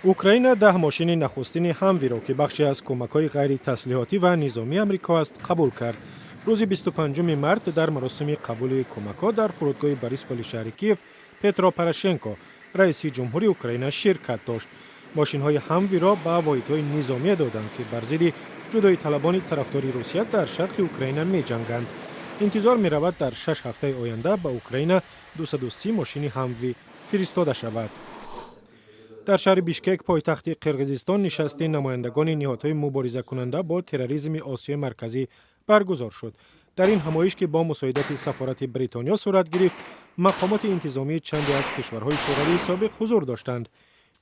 Украина 10 мошини нахустини Ҳамвиро, ки бахше аз кӯмакҳои ғайритаслиҳотӣ ва низомии Амрико аст, қабул кард. Рӯзи 25 март дар маросими қабули кӯмакҳо дар фурудгоҳи Борисполи шаҳри Киев Петро Порошенко, раиси ҷумҳури Украина, ширкат дошт. Мошинҳои Ҳамвиро ба воҳидҳои низомие доданд, ки бар зидди ҷудоиталабони тарафдори Русия дар шарқи Украина меҷанганд. Интизор меравад, дар 6 ҳафтаи оянда ба Украина 230 мошини Ҳамви фиристода шавад. Дар шаҳри Бишкек, пойтахти Қирғизистон, нишасти намояндагони ниҳодҳои муборизакунанда бо терроризми Осиёи Марказӣ баргузор шуд. Дар ин ҳамоиш, ки бо мусоидати сафорати Бритониё сурат гирифт, мақомоти интизомии чанде аз кишварҳои Шӯравии собиқ ҳузур доштанд.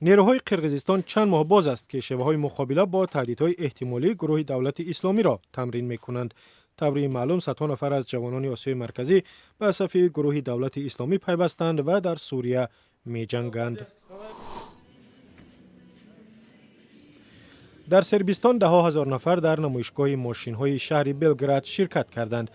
Нерӯҳои Қирғизистон чанд моҳ боз аст, ки шеваҳои муқобила бо таҳдидҳои эҳтимолии гурӯҳи Давлати Исломиро тамрин мекунанд. Таври маълум, садҳо нафар аз ҷавонони Осиёи Марказӣ ба сафи гурӯҳи Давлати Исломӣ пайвастанд ва дар Сурия меҷанганд. Дар Сербистон даҳҳо ҳазор нафар дар намоишгоҳи мошинҳои шаҳри Белград ширкат карданд.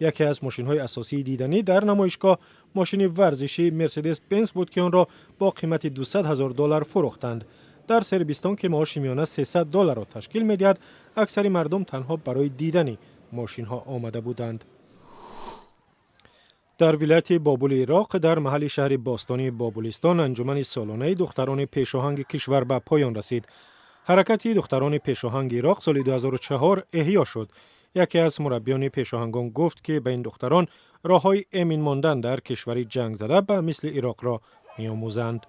Яке аз мошинҳои асосии диданӣ дар намоишгоҳ мошини варзишии Мерседес Бенс буд, ки онро бо қимати 200 ҳазор доллар фурӯхтанд. Дар Сербистон, ки маоши миёна 300 долларро ташкил медиҳад, аксари мардум танҳо барои дидани мошинҳо омада буданд. Дар вилояти Бобули Ироқ, дар маҳалли шаҳри бостонии Бобулистон, анҷумани солонаи духтарони пешоҳанги кишвар ба поён расид. Ҳаракати духтарони пешоҳанги Ироқ соли 2004 эҳё шуд. Яке аз мураббиёни пешоҳангон гуфт, ки ба ин духтарон роҳҳои эмин мондан дар кишвари ҷангзада ба мисли Ироқро меомӯзанд.